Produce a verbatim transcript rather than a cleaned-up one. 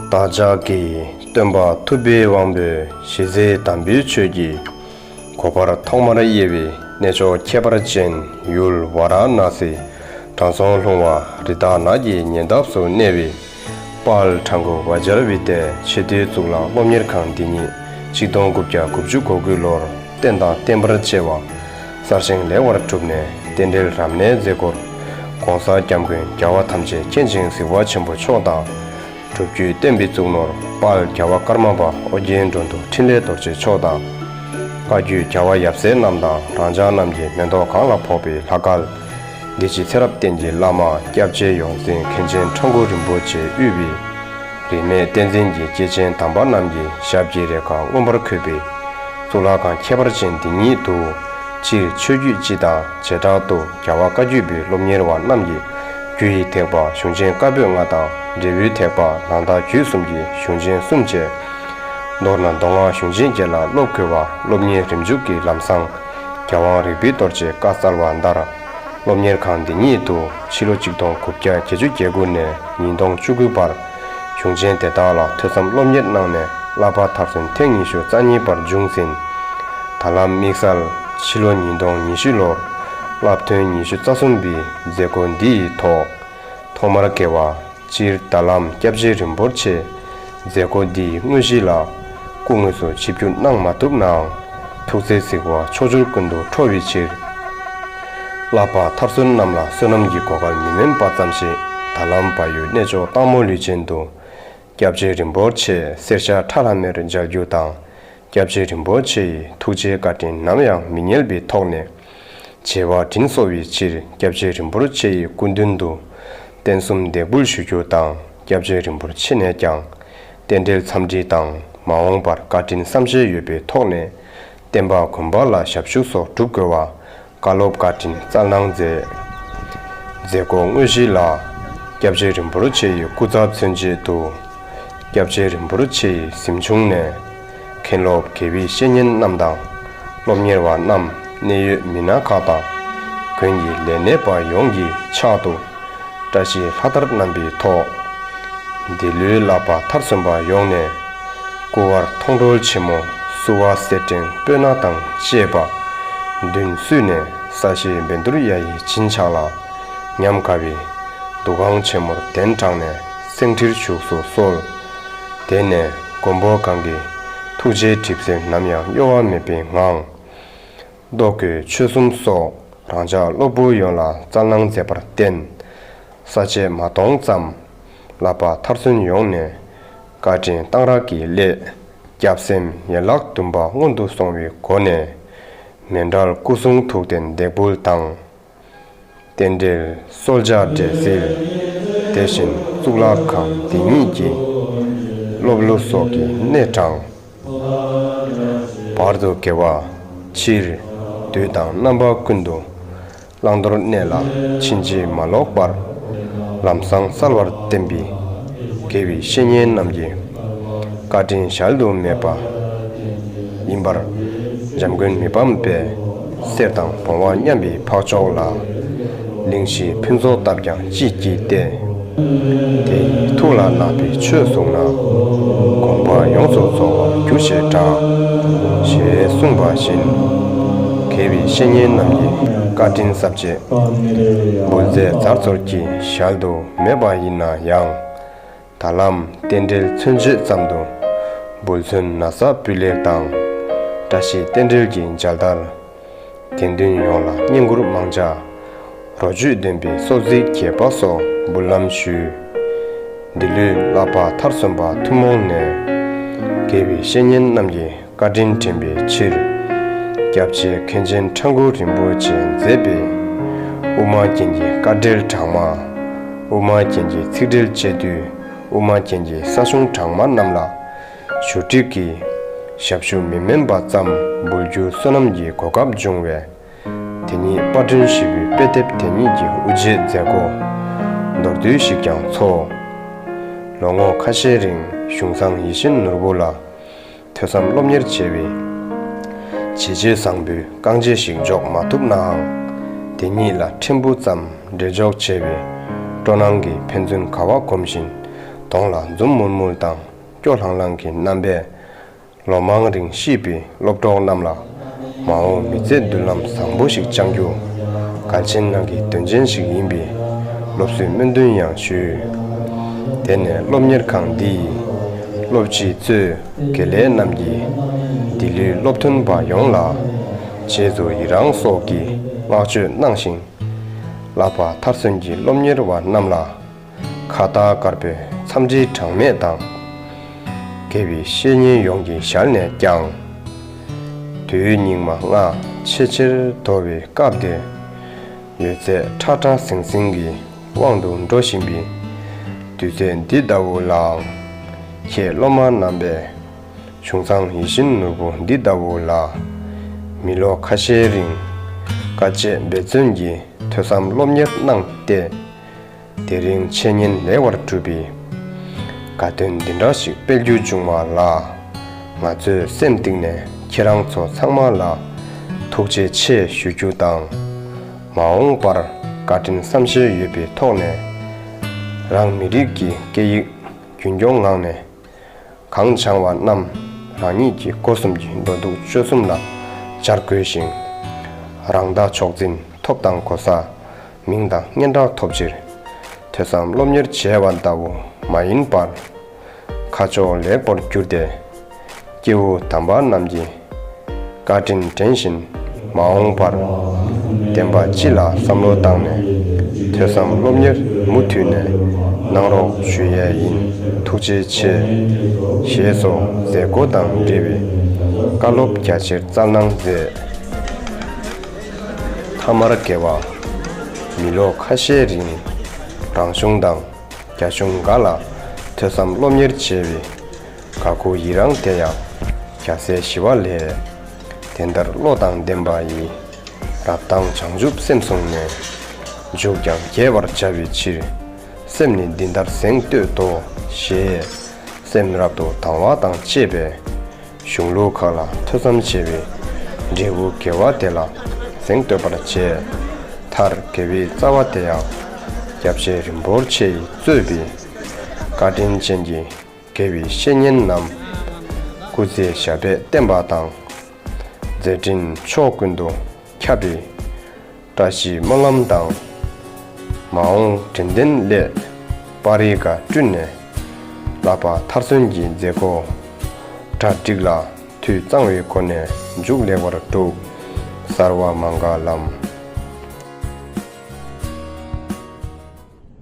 བདག་ཅག་གི་སྟོན་པ་ཐུབ་པའི་དབང་པོས་ཞི་བྱེད་དམ་པའི་ཆོས་ཀྱི་གོ་འཕང་ཐོག་མར་དབྱེ་བའི་གནས་མཆོག་ཁྱད་པར་ཅན་ཡུལ་ཝཱ་ར་ཎཱ་སི་དྲང་སྲོང་ལྷུང་བ་རི་དྭགས་ནགས་ཀྱི་ཉེ་འདབས་སུ་གནས་པའི་དཔལ་ཁྲ་འགུ་བཛྲ་བི་ཏའི་ཆེས་མཐོའི་གཙུག་ལག་སློབ་གཉེར་ཁང་འདི་ཉིད་ཆིག་སྟོང་དགུ་བརྒྱ་དགུ་བཅུ་གོ་དགུའི་ལོར་རྟེན་དང་བརྟེན་པར་བཅས་པ་གསར་བཞེངས་ལེགས་པར་གྲུབ་ནས་རྟེན་འབྲེལ་རབ་གནས་མཛད་སྒོར་༸གོང་ས་༸སྐྱབས་མགོན་རྒྱལ་བ་ཐམས་ཅད་མཁྱེན་ཅིང་གཟིགས་པ་ཆེན་པོ་མཆོག་དང་། སྒྲུབ་བརྒྱུད་བསྟན་པའི་གཙུག་ནོར་དཔལ་རྒྱལ་བ་ཀརྨ་པ་ཨོ་རྒྱན་འགྲོ་འདུལ་འཕྲིན་ལས་རྡོ་རྗེ་མཆོག་དང་། བཀའ་བརྒྱུད་རྒྱལ་བ་ཡབ་སྲས་རྣམས་དང་རང་ཅག་རྣམས་ཀྱི་མེ་ཏོག་གང་ལ་ཕོག་པའི་ལྷ་སྐལ། འདི་ཕྱི་ཚེ་རབས་གཏན་གྱི་བླ་མ་སྐྱབས་རྗེ་ཡོངས་འཛིན་མཁན་ཆེན་ཁྲ་འགུ་རིན་པོ་ཆེ་དབུས་པའི་རིས་མེད་བསྟན་འཛིན་གྱི་སྐྱེས་ཆེན་དམ་པ་རྣམས་ཀྱི་ཞབས་ཀྱི་རེ་ཁཱ་མངོན་པར་འཁོད་པའི་གཙུག་ལག་ཁང་ཁྱད་པར་ཅན་འདི་ཉིད་དུ། སྤྱིར་ཆོས་བརྒྱུད་སྤྱི་དང་བྱེ་བྲག་ཏུ་རྒྱལ་བ་བཀའ་བརྒྱུད་པའི་སློབ་གཉེར་བ་རྣམས་ཀྱི་རྒྱུ་ཡི་ཐེག་པ་གཞུང་ཆེན་བཀའ་པོད་ལྔ་དང་། འབྲས་བུའི་ཐེག་པ་ལང་ཐང་རྒྱུད་གསུམ་གྱི་གཞུང་ཆེན་གསུམ་བཅས། མདོར་ན་མདོ་སྔགས་གཞུང་ཆེན་བརྒྱད་ལ་སློབ་དགོས་པ་སློབ་གཉེར་རིམ་འཇུག་གི་ལམ་བཟང་རྒྱལ་དབང་རིག་པའི་རྡོ་རྗེས་བཀའ་སྩལ་བ་ལྟར། སློབ་གཉེར་ཁང་འདི་ཉིད་དུ་ཕྱི་ལོ་ཆིག་སྟོང་དགུ་བརྒྱ་བརྒྱད་ཅུ་གྱ་དགུ་ནས་ཉིས་སྟོང་བཅུ་དགུ་བར་གཞུང་ཆེན་དེ་དག་ལ་ཐོས་བསམ་སློབ་གཉེར་གནང་ནས་བསླབ་པ་མཐར་སོན་ཐེངས་ཉི་ཤུ་རྩ་གཉིས་པར་བྱུང་ཟིན། ད་ལམ་དམིགས་བསལ་ཕྱི་ལོ་ཉིས་སྟོང་ཉི་ཤུ་ལོར་བསླབ་ཐོན་ཉི་ཤུ་རྩ་གསུམ་པའི་མཛད་སྒོ་འདི་ཡི་ཐོག་ཐོག་མར་དགེ་བ། སྤྱིར་ད་ལམ་སྐྱབས་རྗེ་རིན་པོ་ཆེས་མཛད་སྒོ་འདིའི་དངོས་གཞི་ལ་སྐུ་དངོས་སུ་ཆིབས་བསྒྱུར་གནང་མ་ཐུབ་ནའང་། ཐུགས་བརྩེ་གཟིགས་པ་ཕྱོགས་བཅུར་ཀུན་ཏུ་འཕྲོ་བའི་ཕྱིར། བསླབ་པ་མཐར་སོན་རྣམས་ལ་བསོད་ནམས་ཀྱི་གོ་སྐལ་མི་དམན་པ་ཙམ་ཞིག་ད་ལམ་བལ་ཡུལ་གནས་མཆོག་སྟག་མོ་ལུས་སྦྱིན་དུ་སྐྱབས་རྗེ་རིན་པོ་ཆེ་གསེར་ཞྭ་ཁྲ་ལྷམ་མེར་མཇལ་རྒྱུ་དང་། སྐྱབས་རྗེ་རིན་པོ་ཆེ་ཡི་ཐུགས་རྗེའི་བཀའ་དྲིན་ནམ་ཡང་མི་ཉལ་བའི་ཐོག་ནས། བྱེ་བ་དྲིན་གསོ་བའི་ཕྱིར་སྐྱབས་རྗེ་རིན་པོ་ཆེ་ཡི་སྐུ་མདུན་དུ་རྟེན་གསུམ་འདེགས་འབུལ་ཞུ་རྒྱུ་དང་། སྐྱབས་རྗེ་རིན་པོ་ཆེ་ནས་ཀྱང་རྟེན་འབྲེལ་འཚམས་འདྲི་དང་། མ་འོངས་པར་བཀའ་དྲིན་བསམ་ཤེས་ཡོད་པའི་ཐོག་ནས་བསྟན་པ་དགོན་པ་ལ་ཞབས་ཞུ་སོགས་སྒྲུབ་དགོས་པ་བཀའ་སློབ་བཀའ་དྲིན་སྩལ་གནང་མཛད། མཛད་སྒོ་དངོས་གཞི་ལ་སྐྱབས་རྗེ་རིན་པོ་ཆེ་ཡི་སྐུ་ཚབ་མཚོན་བྱེད་དུ། སྐྱབས་རྗེ་རིན་པོ་ཆེ་ཡི་གཟིམ་ཆུང་ནས་མཁན་སློབ་དགེ་བའི་བཤེས་གཉེན་རྣམས་དང་སློབ་གཉེར་བ་རྣམས་གནད་ཡོད་མི་སྣ་ཁག་དང་དགོན་གྱི་ལས་སྣེ་པ་ཡོངས་ཀྱི་ཕྱག་ཏུ་བཀྲ་ཤིས་ལྷ་དར་བསྣམས་པའི་ཐོག་འདི་ལོའི་བསླབ་པ་མཐར་སོན་པ་ཡོངས་ནས་སྐུ་དབར་མཐོང་གྲོལ་ཆེན་མོ་བསུ་བ་སེར་ཕྲེང་སྤོས་སྣ་དང་བཅས་པ་མདུན་བསུས་ནས་ས་གཞི་བཻ་ཌཱུརྱ་ཡི་བྱིན་ཆགས་ལ་ཉམས་དགའ་བའི་འདུ་ཁང་ཆེན་མོར་གདན་དྲངས་ནས་སེང་ཁྲིར་བཞུགས་སུ་གསོལ། དེ་ནས་མགོན་པོ་གང་གི་ཐུགས་རྗེའི་གྲིབ་བསིལ་ནམ་ཡང་གཡོ་བ་མེད་པའི་ངང་། རྟོག་གེའི་ཆོས་གསུམ་སོགས་རང་ཅག་སློབ་བུ་ཡོངས་ལ་སྩལ་གནང་མཛད་པར་བརྟེན། ས་བཅད་མ་སྟོང་ཙམ་བསླབ་པ་མཐར་སོན་ཡོངས་ནས་བཀའ་དྲིན་གཏང་རག་གི་སླད་སྐྱབས་སེམས་ཡན་ལག་བདུན་པ་སྔོན་དུ་སོང་བའི་སྒོ་ནས་མཎྜལ་སྐུ་གསུང་ཐུགས་རྟེན་འདེགས་འབུལ་དང་། རྟེན་འབྲེལ་གསོལ་ཇ་འབྲས་སིལ། དེ་བཞིན་གཙུག་ལག་ཁང་འདི་ཉིད་ཀྱི་སློབ་ལོ་སོགས་ཀྱི་གནས་དྲངས། བར་དུ་དགེ་བ་ཕྱིར་དུས་དང་རྣམ་པ་ཀུན་ཏུ་བླང་དོར་གནས་ལ་ཕྱིན་ཅི་མ་ལོག་པར་ལམ་བཟང་གསལ་བར་བསྟན་པའི་དགེ་བའི་བཤེས་གཉེན་རྣམས་ཀྱི་བཀའ་དྲིན་གཞལ་དུ་མེད་པ་ཡིན་པར་འཇམ་མགོན་མི་ཕམ་པས་གསེར་དང་བོང་བ་མཉམ་པའི་འཕགས་མཆོག་ལ་གླིང་བཞིའི་ཕུན་ཚོགས་བཏབ་ཀྱང་ཅི་བགྱིས་ཏེ། དེ་ཡི་ཐུགས་ལ་བརྣག་པའི་ཆོས་བཟུང་ན། དགོངས་པ་ཡོངས་སུ་རྫོགས་པར་འགྱུར་ཞེས་གྲགས། ཞེས་གསུངས་པ་བཞིན། དགེ་བའི་བཤེས་གཉེན་རྣམས་ཀྱི་བཀའ་དྲིན་ཟབ་རྒྱས་འབུལ་མཛད་མཛད་ཚོར་གྱིས་གཞལ་དུ་མེད་པ་ཡིན་ན་ཡང་། ད་ལམ་རྟེན་འབྲེལ་མཚོན་བྱེད་ཙམ་དུ་འབུལ་ཚུལ་ན་བཟའ་སྤུས་ལེགས་དང་། བཀྲ་ཤིས་རྟེན་འབྲེལ་གྱི་མཇལ་དར། དགེ་འདུན་ཡོངས་ལ་བསྙེན་བཀུར་མང་ཇ། རོ་བཅུད་ལྡན་པའི་གསོལ་ཚིགས་རྒྱས་པ་སོགས་འབུལ་ལམ་ཞུས། འདི་ལོའི་བསླབ་པ་མཐར་སོན་པ་ཐུན་མོང་ནས་དགེ་བའི་བཤེས་གཉེན་རྣམས་ཀྱི་བཀའ་དྲིན་དྲན་པའི་ཕྱིར། སྐྱབས་རྗེ་མཁན་ཆེན་ཁྲ་འགུ་རིན་པོ་ཆེས་མཛད་པའི་དབུ་མ་རྒྱན་གྱི་དཀའ་འགྲེལ་གྲངས་མང་། དབུ་མ་རྒྱན་གྱི་ཚིག་འགྲེལ་བཅས་བསྡུས། དབུ་མ་རྒྱན་གྱི་ས་གཞུང་གྲངས་མང་རྣམས་ལ་ཞུ་སྒྲིག་གིས་ཞབས་ཞུ་མི་དམན་པ་ཙམ་འབུལ་རྒྱུའི་བསོད་ནམས་ཀྱི་གོ་སྐབས་བྱུང་བས། དེ་ཉིད་དཔར་སྐྲུན་ཞེས་པའི་དཔེ་དེབ་དེ་ཉིད་ཀྱི་དབུ་འབྱེད་མཛད་སྒོ་མདོར་བསྡུས་ཤིག་ཀྱང་ཚོགས། ལོ་ངོ་ཁ་ཤས་རིང་གཞུང་ཚང་ཡིད་བཞིན་ནོར་བུ་ལ་ཐོས་བསམ་སློབ་གཉེར་བྱས་པའི་བྱས་རྗེས་བཟང་པོའི་རྐང་རྗེས་ཤིག་འཇོག་མ་ཐུབ་ནའང་། དེ་ཉིད་ལ་ཕྲན་བུ་ཙམ་འབྲེལ་འཇོག་བྱས་པའི་སྤྲོ་སྣང་གི་ཕན་ཚུན་ག་བ་གོམས་བཞིན་ གདོང་ལ་འཛུམ་དམུལ་དམུལ་དང་སྐྱོ་ལྷང་ལྷང་གི་རྣམ་པས། ལོ་མང་རིང་གཤིས་པའི་སློབ་གྲོགས་རྣམས་ལ། མ་འོངས་མི་ཚེ་མདུན་ལམ་བཟང་པོ་ཞིག་བཅངས་རྒྱུ། གལ་ཆེན་ནང་གི་དོན་ཆེན་ཞིག་ཡིན་པའི་སློབ་གསོའི་སྨོན་འདུན་ཡང་ཞུས། དེ་ནས་སློབ་གཉེར་ཁང་འདི་ཡི་སློབ་སྤྱི་གཙོས་དགེ་ལས་རྣམས་ཀྱིས་འདི་ལོའི་སློབ་ཐོན་པ་ཡོངས་ལ་རྗེས་སུ་ཡི་རང་སོགས་ཀྱི་བསྔགས་བརྗོད་གནང་ཞིང་། བསླབ་པ་མཐར་སོན་གྱི་སློབ་གཉེར་བ་རྣམས་ལ་ཁ་བཏགས་དཀར་པོའི་འཚམས་འདྲི་གྲངས་མེད་དང་། དགེ་བའི་བཤེས་གཉེན་ཡོངས་ཀྱི་ཞལ་ནས་ཀྱང་། དུས་སྙིགས་མ་ལྔ་ཆེས་ཆེར་འདོར་བའི་སྐབས་འདིར། ཡོད་ཚད་ཁྲ་ཁྲ་ཟིང་ཟིང་གི་དབང་དུ་འགྲོ་བཞིན་པའི་དུས་ཚོད་འདི་ལྟ་བུ་ལའང་། ཁྱེད་སློབ་མ་རྣམ་པས་གཞུང་བཟང་ཡིད་བཞིན་ནོར་བུ་འདི་ལྟ་བུ་ལ་མི་ལོ་ཁ་ཤས་རིང་དཀའ་སྤྱད་འབད་བརྩོན་གྱིས་ཐོས་བསམ་སློབ་གཉེར་གནང་སྟེ། དེ་རིང་འཆད་ཉན་ལེགས་པར་གྲུབ་པའི་དགའ་སྟོན་འདི་འདྲ་ཞིག་སྤེལ་རྒྱུ་བྱུང་བ་ལ། ང་ཚོས་སེམས་གཏིང་ནས་ཁྱེད་རང་ཚོ་ཚང་མ་ལ་ཐུགས་རྗེ་ཆེ་ཞུ་རྒྱུ་དང་། མ་འོངས་པར་བཀའ་དྲིན་བསམ་ཤེས་ཡོད་པའི་ཐོག་ནས། རང་མི་རིགས་ཀྱི་སྐད་ཡིག་རྒྱུན་སྐྱོང་ངང་ནས། གང་བྱང་བ་རྣམས་རང་ཉིད་ཀྱི་སྒོ་གསུམ་གྱི་འགྲོ་འདུག་སྤྱོད་གསུམ་ལ་སྦྱར་དགོས་ཤིང་། རང་ལྟ་མཆོག་འཛིན་ཐོབ་དང་གོ་ས་མིང་དང་སྙན་གྲགས་ཐོབ་ཕྱིར་ཐོས་བསམ་སློབ་གཉེར་བྱས་པ་ལྟ་བུ་མ་ཡིན་པར། ཁ་ཕྱོགས་ལེགས་པར་བསྒྱུར་ཏེ། སྐྱེས་བུ་དམ་པ་རྣམས་ཀྱི་བཀའ་དྲིན་དྲན་བཞིན་མ་འོངས་པར། བདེན་པ་སྤྱི་ལ་བསམ་བློ་བཏང་ནས་ཐོས་བསམ་སློབ་གཉེར་མུ་མཐུད་ནས་གནང་རོགས་ཞུ་ཡས་ཡིན། ཐུགས་རྗེ་ཆེ། ཞེས་སོགས་མཛད་སྒོ་དང་འབྲེལ་བའི་བཀའ་སློབ་རྒྱ་ཆེར་སྩལ་གནང་མཛད། མཐའ་མར་དགེ་བ། མི་ལོ་ཁ་ཤས་རིང་རང་གཞུང་དང་རྒྱ་གཞུང་འགའ་ལ་ཐོས་བསམ་སློབ་གཉེར་བྱས་པའི་དགའ་མགུ་ཡི་རངས་དེ་ཡང་རྒྱལ་སྲས་ཞི་བ་ལྷས། དེ་ལྟར་བློ་དང་ལྡན་པ་ཡི། རབ་དང་བྱང་ཆུབ་སེམས་བཟུང་ནས། མཇུག་ཀྱང་རྒྱས་པར་བྱ་བའི་ཕྱིར། སེམས་ནི་འདི་ལྟར་གཟེངས་བསྟོད་དོ། ཞེས་སེམས་རབ་ཏུ་དང་བ་དང་བཅས་པས། གཞུང་ལུགས་ཁག་ལ་ཐོས་བསམ་བྱས་པའི་འབྲས་བུ་དགེ་བ་དེ་ལ་གཟེངས་བསྟོད་པར་བྱས། མཐར་དགེ་བའི་རྩ་བ་དེ་ཡང་། སྐྱབས་རྗེ་རིན་པོ་ཆེ་ཡིས་གཙོས་པའི་བཀའ་དྲིན་ཅན་གྱི་དགེ་བའི་བཤེས་གཉེན་རྣམས། སྐུ་ཚེ་ཞབས་པད་བརྟན་པ་དང་། མཛད་འཕྲིན་ཕྱོགས་ཀུན་ཏུ་ཁྱབ་པའི་བཀྲ་ཤིས་སྨོན་ལམ་དང་། མ་འོངས་དྲིན་ལྡན་སླད་པར་རིས་འགའ་བསྐྲུན་ནས། བསླབ་པ་མཐར་སོན་གྱི་མཛད་སྒོ་གྲ་སྒྲིག་ལ་དུས་གཙང་བའི་སྒོ་ནས་མཇུག་ལེགས་པར་གྲུབ། སརྦ་མངྒ་ལཾ་